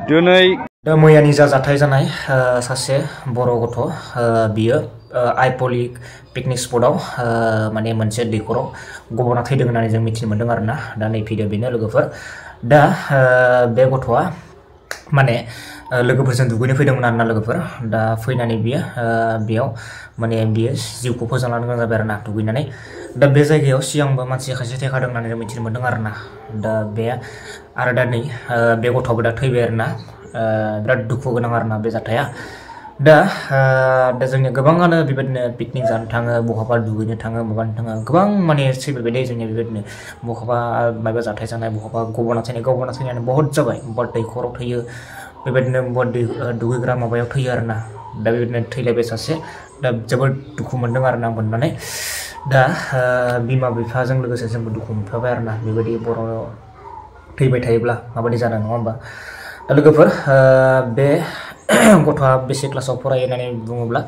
दिनै मैयानि जाथाय जानाय सासे बर' गथ' बियो आइपलि पिकनिक स्पटआव माने मोनसे दैखराव गबना थैदों होननानै जों मिथिनो मोन्दों आरोना। दा नै भिडिअ बेनो लोगोफोर। दा बे गथ'आ माने लोगोफोरजों दुगैनो फैदोंमोन आरोना लोगोफोर। दा फैनानै बियो बेयाव माने बियो जिउखौ फोजोबलांनो गोनां जाबाय आरोना दुगैनानै। दा बे जायगायाव सिगांबो मानसि खासे थैखादों होननानै जों मिथिनो मोन्दों आरोना। दा बे आरो दा नै बे गथ'आबो दा थैबाय आरोना। बिराद दुखु गोनां आरोना बे जाथाया। दा जोंनिया गोबाङानो बेबायदिनो पिकनिक जानो थाङो, बहाबा दुगैनो थाङो, माबानो थाङो, गोबां माने सोलिबाय दे जोंनिया बेबायदिनो बहाबा माबा जाथाय जानाय, बहाबा गबना थैनायानो बहुद जाबाय। बबेबा दैखराव थैयो, बेबायदिनो बबेबा दुगैग्रा माबायाव थैयो आरोना। दा बेबायदिनो थैलायबाय सासे। दा जोबोद दुखु मोन्दों आरोना मोननानै। दा बिमा बिफाजों लोगोसे जोंबो दुखु मोनफाबाय आरोना। बेबायदि बर' थैबाय थायोब्ला माबायदि जानो, नङा होमबा? दा लोगोफोर बे गथ'आ बेसे क्लासाव फरायो होननानै बुङोब्ला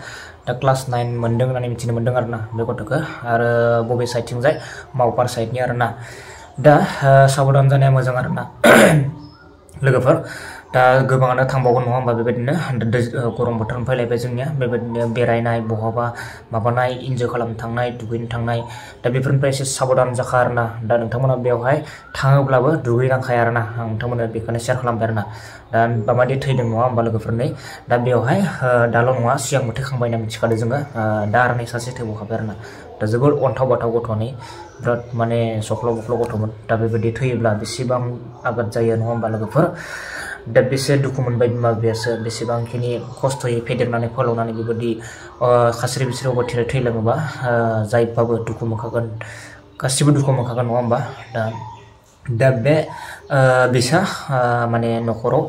दा क्लास 9 मोनदों होननानै मिथिनो मोन्दों आरोना बे गथ'खौ। आरो बबे साइडथिंजाय मावपार साइडनि आरोना। दा साबधान जानाया मोजां आरोना लोगोफोर। दा गोबाङानो थांबावगोन, नङा होमबा? बेबायदिनो गरम बोथोर फैलायबाय जोंनिया, बेबायदिनो बेरायनाय, बहाबा माबानाय, इन्जय खालामनो थांनाय, दुगैनो थांनाय। दा बेफोरनिफ्राय एसे साबधान जाखा आरोना। दा नोंथांमोना बेवहाय थाङोब्लाबो दुगैनांखाया आरोना। आं नोंथांमोना बेखौनो शेयार खालामबाय आरोना। दा माबायदि थैदों, नङा होमबा लोगोफोरनि? दा बेवहाय दाल' नङा, सिगांबो थैखांबाय होनना मिथिखादों जोङो। दा आरो नै सासे थैबावखाबाय आरोना। दा जोबोर अन्थाव बाथाव गथ'नि, बिराद माने सख्ल' बख्ल' गथ'मोन। दा बेबायदि थैयोब्ला बेसेबां आघात जायो, नङा होमबा लोगोफोर? दा बेसे दुखु मोनबाय बिमा बिफायासो, बेसेबांखिनि खस्थ'यै फेदेरनानै फोलावनानै बेबायदि खास्रि बिस्रि अबथिरा थैलाङोबा जायबाबो दुखु मोनखागोन, गासिबो दुखु मोनखागोन, नङा होमबा? दा बे बिसा माने न'खराव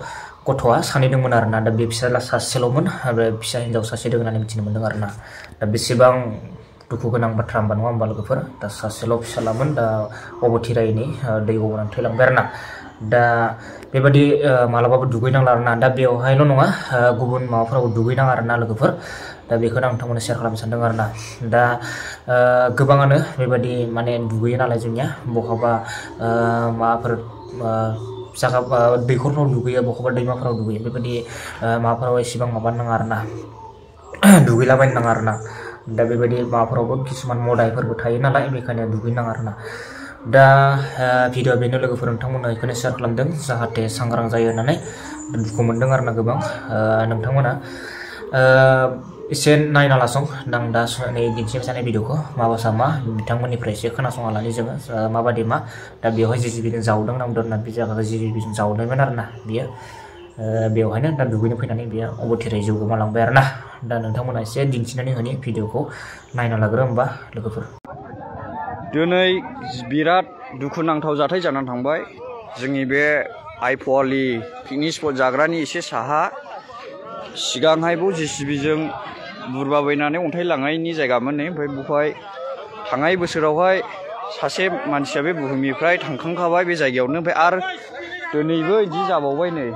गथ'आ सानै दंमोन आरोना। दा बे फिसाला सासेल'मोन आरो फिसा हिन्जाव सासे दं होननानै मिथिनो मोन्दों आरोना। दा बेसेबां दुखु गोनां बाथ्रा होनबा, नङा होमबा लोगोफोर? दा सासेल' फिसालामोन, दा अबथिरायैनि दै गबनानै थैलांबाय आरोना। दा बेबायदि मालाबाबो दुगैनांला आरोना। दा बेवहायल' नङा, गुबुन माबाफोरावबो दुगैनाङा आरोना लोगोफोर। दा बेखौनो आं नोंथांमोननो शेयार खालामनो सानदों आरोना। दा गोबाङानो बेबायदि माने दुगैयो नालाय जोंनिया, बहाबा माबाफोर जागा दैखरफ्राव दुगैयो, बहाबा दैमाफोराव दुगैयो। बेबायदि माबाफोराव एसेबां माबानो नाङा आरोना, दुगैलाबायनो नाङा आरोना। दा बेबायदि माबाफोरावबो किसुमान मोदायफोरबो थायो नालाय, बेखायनो दुगैनाङा आरोना। दा भिडिअ बेनो लोगोफोर, नोंथांमोननो बेखौनो शेयार खालामदों जाहाथे सांग्रां जायो होननानै। दुखु मोन्दों आरोना गोबां। नोंथांमोना एसे नायना लासं। आं दा नै दिन्थिबाय थानाय भिडिअखौ माबा सामा बिथांमोननिफ्राय एसे खोनासंना लानि जोङो, माबायदि मा। दा बेवहाय JCBजों जावदों नांदों होनना, बे जायगाखौ JCBजों जावदोंमोन आरोना बियो। बेवहायनो दा दुगैनो फैनानै बेयो अबथिरायै जिउ गोमालांबाय आरोना। दा नोंथांमोना एसे दिन्थिनानै होनि भिडिअखौ नायना लाग्रो होमबा लोगोफोर। दिनै बिराद दुखुनांथाव जाथाय जानानै थांबाय। जोंनि बे आइपवालि पिकनिक स्पट जाग्रानि एसे साहा सिगांहायबो JCBजों बुरबाबायनानै अन्थाइ लांनायनि जायगामोन नै। ओमफ्राय बेवहाय थांनाय बोसोरावहाय सासे मानसिया बे बुहुमनिफ्राय थांखांखाबाय बे जायगायावनो। ओमफ्राय आरो दिनैबो बिदि जाबावबाय नै।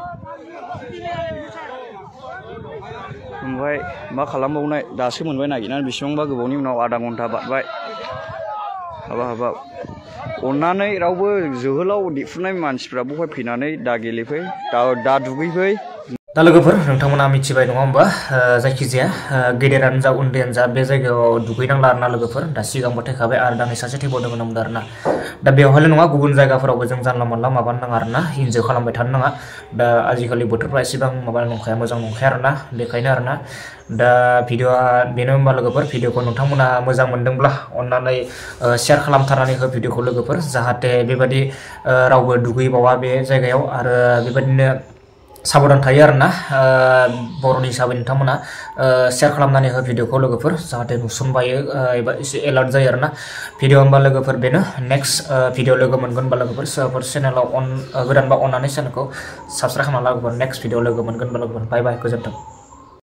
ओमफ्राय मा खालामबावनाय, दासो मोनबाय नागिरनानै, बेसेबांबा गोबावनि उनाव, आधा घन्टा बारबाय। हाबाब अननानै रावबो जोहोलाव देरफुनाय मानसिफ्रा बहाय फैनानै दा गेलेफै, दा दुगैफै। दा लोगोफोर, नोंथांमोना मिथिबाय, नङा होमबा? जायखिजाया गेदेरानो जा उन्दैयानो जा बे जायगायाव दुगैनांला आरोना लोगोफोर। दा सिगांबो थैखाबाय आरो दा नै सासे थैबावदों होनना बुंदों आरोना। दा बेवहायल' नङा, गुबुन जायगाफोरावबो जों जानला मोनला माबानो नाङा आरोना, इन्जय खालामबाय थानो नाङा। दा आजिखालि बोथोरफ्रा एसेबां माबा नंखाया, मोजां नंखाया आरोना। बेखायनो आरोना। दा भिडिअआ बेनो होमबा लोगोफोर। भिडिअखौ नोंथांमोना मोजां मोनदोंब्ला अननानै शेयार खालामथारनानै हो भिडिअखौ लोगोफोर, जाहाथे बेबायदि रावबो दुगैबावा बे जायगायाव आरो बेबायदिनो साबधान थायो आरोना। बर'नि हिसाबै नोंथांमोना शेयार खालामनानै हो भिडिअखौ लोगोफोर, जाहाथे नुसनबायो एबा एसे एलार्ट जायो आरोना। भिडिअ होमबा लोगोफोर बेनो। नेक्स्ट भिडिअ लोगो मोनगोन बा लोगोफोर, सोरबाफोर चेनेलाव गोदानबा अननानै चेनेलखौ साबस्क्राइब खालामना ला लोगोफोर। नेक्स्ट भिडिअ लोगो मोनगोन बा लोगोफोर। बाय बाय, गोजोन्थों।